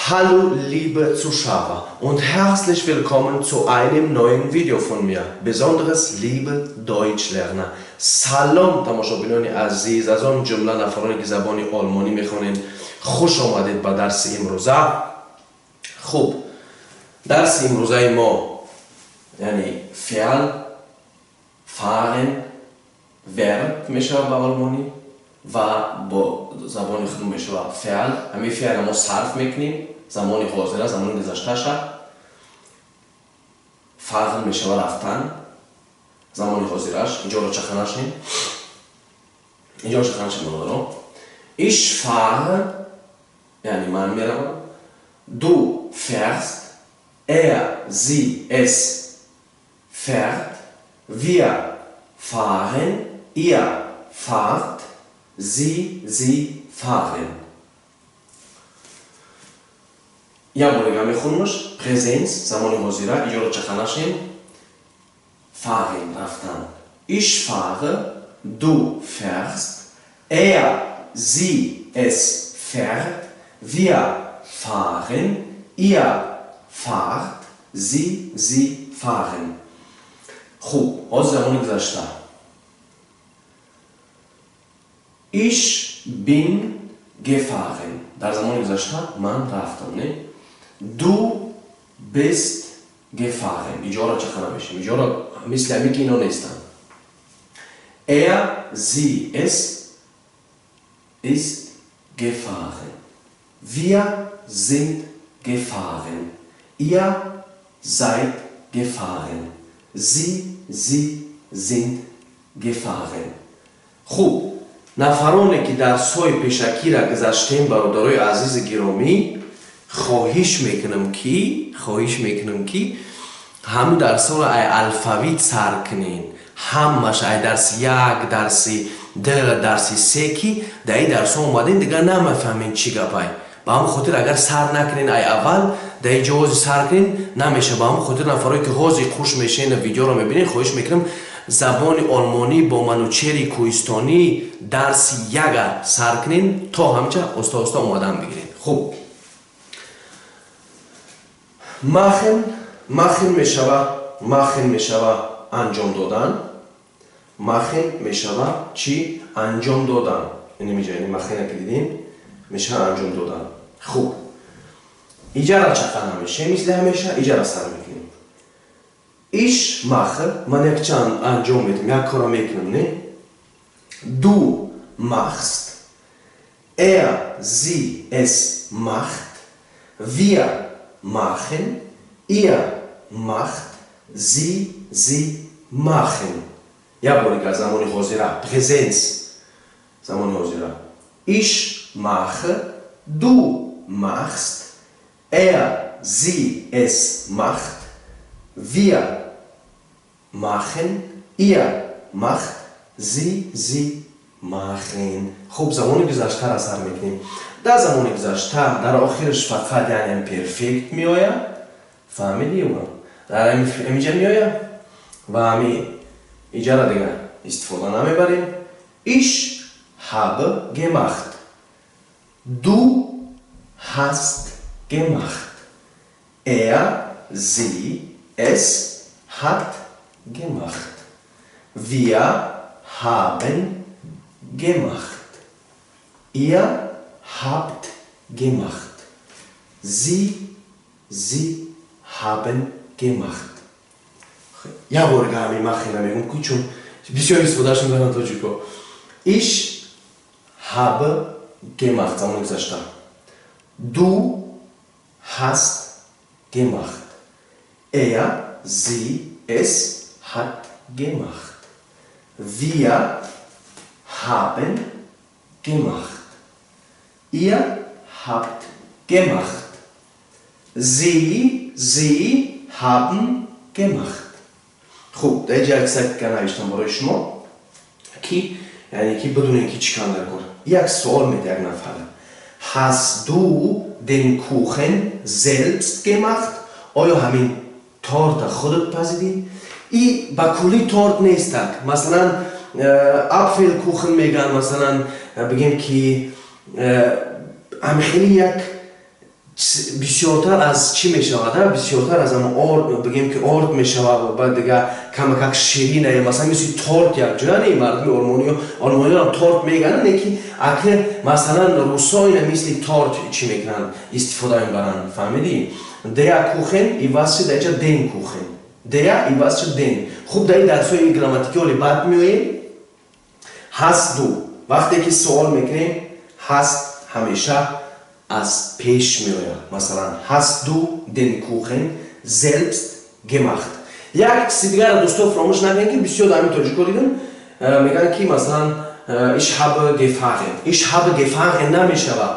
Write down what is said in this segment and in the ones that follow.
Hallo liebe Zuschauer und herzlich willkommen zu einem neuen Video von mir. Besonders liebe Deutschlerner. Салом тамошобинони азиз, аз он ҷумла нафароне ки забони олмонӣ мехонед, хуш омадед ба дарси имрӯза. Хуб, дарси имрӯзаи мо яъне феъл fahren, Verb мешавад ба олмонӣ ва бо забони худ мешавад феъл. Ҳамин феълро мо сарф мекунем, замони ҳозира, замони гузашташа. Fahren мешавад рафтан, замони ҳозираш. Инҷоро чаха нашем, инҷоро чаха нашем, бародаро. Ich fahre, яъне ман меравам. Du fährst, er, sie, es fährt, wir fahren, ihr fahrt, sie, sie fahren. Як бор дигар мехонамаш. Präsens, замони ҳозира, иҷоро чаха нашем. Fahren, рафтан. Ich fahre, du fährst, er, sie, es fährt, wir fahren, ihr fahrt, sie, sie fahren. Хуб, ҳозир замони гузашта. Ich bin gefahren. Дар замони гузашта ман рафтам, не? Du bist gefahren. Иҷора чаха намешем. Иҷора мисли ҳамин ки ино нестанд. Er, sie, es ist gefahren. Wir sind gefahren. Ihr seid gefahren. Sie, sie sind gefahren. Хуб, нафароне ки дарсҳои пешакиро гузаштем, бародарои азизи гиромӣ, хоҳиш мекунам ки ҳамин дарсҳоро ай алфавит сар кунен. Ҳамаш ай дарси як, дарси д, дарси се, ки дар ин дарсҳо омадем, дигар намефаҳмем чӣ гапай. Ба ҳамин хотир агар сар накунен ай аввал, дар ин ҷо ҳозир сар кунен намеша. Ба ҳамин хотир нафарое ки ҳозир хуш мешен видеоро мебинен, хоҳиш мекунам забони олмонӣ бо Манучери Кӯҳистонӣ дарси яга сар кунен, то ҳамча оста оста омадан бигирен. Хуб, machen, machen мешава, machen мешава анҷом додан. Machen мешава чӣ? Анҷом додан. Инамиҷа, яъне machen ки дидем, мешава анҷом додан. Хуб, иҷара чақа намешем, мисли ҳамеша иҷара сар мекунем. Ich mache, ман якчанд анҷом медиҳам, як корро мекунам, не? Du machst, er, sie, es macht, wir machen, ihr macht, sie, sie machen. Як бор дигар замони ҳозира, Präsens, замони ҳозира. Ich mache, du machst, er, sie, es macht, wir machen, ihr macht, sie, sie machen. Хуб, замони гузаштаро сар мекунем. Дар замони гузашта дар охираш фақат яъне Perfekt меояд. Фаҳмидӣ? Дар ҳамиҷа меояд ва ҳами иҷара дигар истифода намебарем. Ich habe gemacht. Du hast gemacht. Er, sie, es hat gemacht. Wir haben gemacht. Ihr habt gemacht. Sie, sie haben gemacht. Як бор дигар ҳамин machen мегӯм, ки чун бисёр истифодааш мебаранд тоҷико. Ich habe gemacht, замони гузашта. Du hast gemacht. Er, sie, es hat gemacht. Wir haben gemacht. Ihr habt gemacht. Sie, sie haben gemacht. Хуб, дар инҷа як сайт навиштам барои шумо, ки яъне ки бидонем ки чӣ кор дар кор. Як суол медиҳ як нафар. Hast du den Kuchen selbst gemacht? Оё ҳамин торта худат пазидӣ? И ба куллӣ торт нестак. Масалан, Apfelkuchen мегӯянд, масалан, бигем ки ҳами хеле як Бисёртар аз чӣ мешавад? Бисёртар аз ам орд, бигем ки орд мешавад ва баъд дига камакак ширина, масалан, мисли торт якҷоя. Не, мардуми олмониё, олмониёам торт мегӯянд, не ки аки масалан русо ина мисли торт чӣ мекунанд, истифода мебаранд. Фаҳмидӣ? Der Kuchen иваз шуд дар инҷа den Kuchen, der иваз шуд den. Хуб, дар ин дарсҳои грамматикӣ оли баъд меоем. Hast du, вақте ки суол мекунем, hast ҳамеша аз пеш меояд. Масалан, hast du den Kuchen selbst gemacht? Як чизи дигарро, дӯсто, фаромӯш накунед, ки бисёр дар ҳамин тоҷико дидам, мегӯянд ки масалан ich habe gefahren. Ich habe gefahren намешавад.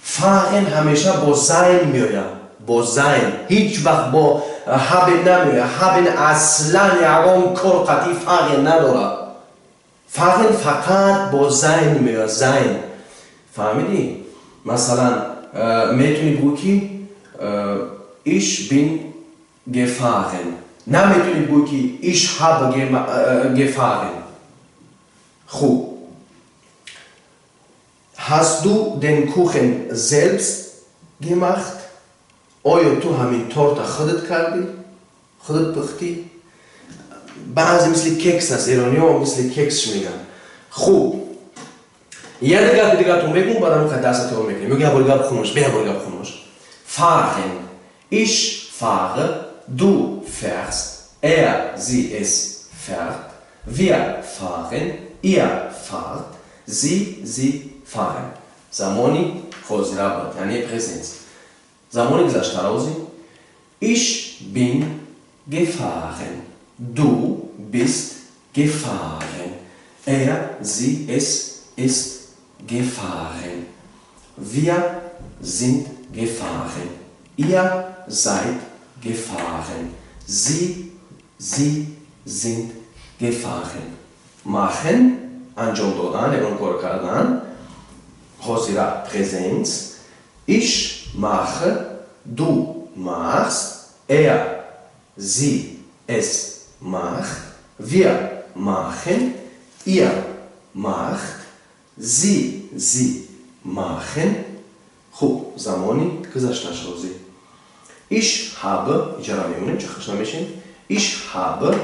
Fahren ҳамеша бо sein меояд, бо sein, ҳеҷ вақт бо haben намеояд. Haben аслан ягон кор қатъи fahren надорад. Fahren фақат бо sein меояд, sein. Фаҳмидӣ? Масалан, метавонӣ бигӯ ки ich bin gefahren, наметавонӣ бигӯ ки ich habe gefahren. Хуб, hast du den Kuchen selbst gemacht? Оё ту ҳамин торта худат кардӣ, худат пухтӣ? Баъзе мисли кекс аст, эрониҳо мисли кексш мегӯянд. Хуб, як гапи дигартон мегӯм, баъдам ка дарса тиёр мекунем. Мегӯ, як бори гап хунуш бе, як бори гап хунуш. Fahren: ich fahre, du fährst, er, sie, es fährt, wir fahren, ihr fahrt, sie, sie fahren. Замони ҳозира буд, яъне Präsens. Замони гузаштарози: ich bin gefahren, du bist gefahren, er, sie, es ist gefahren, wir sind gefahren, ihr seid gefahren, sie, sie sind gefahren. Machen, анҷом додан, ягон кор кардан, ҳозира, Präsens: ich mache, du machst, er, sie, es macht, wir machen, ihr macht, sie, sie machen. Хуб, замони гузашташозӣ: ich habe, иҷара мемонем, чахаш намешем, ich habe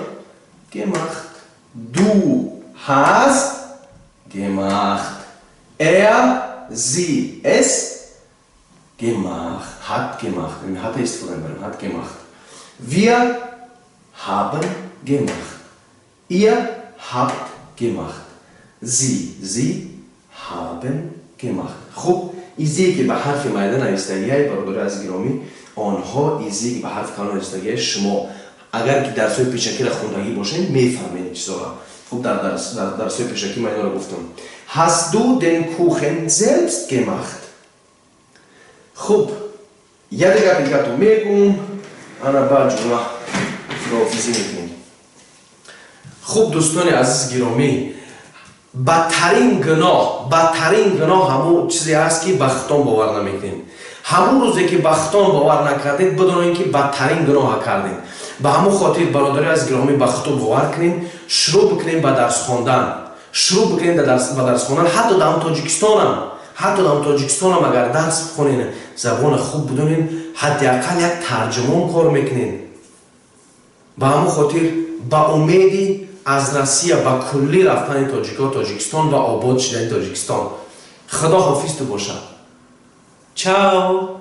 gemacht, du hast gemacht, er, sie, es gemacht, hat gemacht, hat истифода мебарем, hat gemacht, wir haben gemacht, ihr habt gemacht, sie, sie haben gemacht. Хуб, изие ки ба ҳарфи майда навистагиай, бародари азиз гиромӣ, онҳо изие ки ба ҳарфи калон навистагиай, шумо агар ки дарсҳои пешакиро хондагӣ бошед, мефаҳмед ин чизоро. Хуб, дар дарсҳои пешакӣ ман инро гуфтам. Hast du den Kuchen selbst gemacht? Хуб, яде гапи дигартон мегӯм, ана баъд ҷумла худоҳофизӣ мекунем. Хуб, дӯстони азиз гиромӣ, бадтарин гуноҳ, бадтарин гуноҳ ҳамун чизе аст, ки ба худтон бовар намекунед. Ҳамун рӯзе ки ба худтон бовар накардед, бидонед, ки бадтарин гуноҳа кардед. Ба ҳамун хотир, бародари азиз гиромӣ, ба худтон бовар кунед, шурӯъ бикунед ба дарс хондан, шурӯъ бикунед ба дарс хондан. Ҳатто дар Тоҷикистонам, ҳатто дар Тоҷикистонам агар дарс бихонед, забони хуб бидонед, ҳадди ақал як тарҷумон кор мекунед. Ба ҳамун хотир, ба умеди аз Россия ба куллӣ рафтани тоҷико Тоҷикистон ва обод шудани Тоҷикистон, худо ҳофизту бошад. Чао.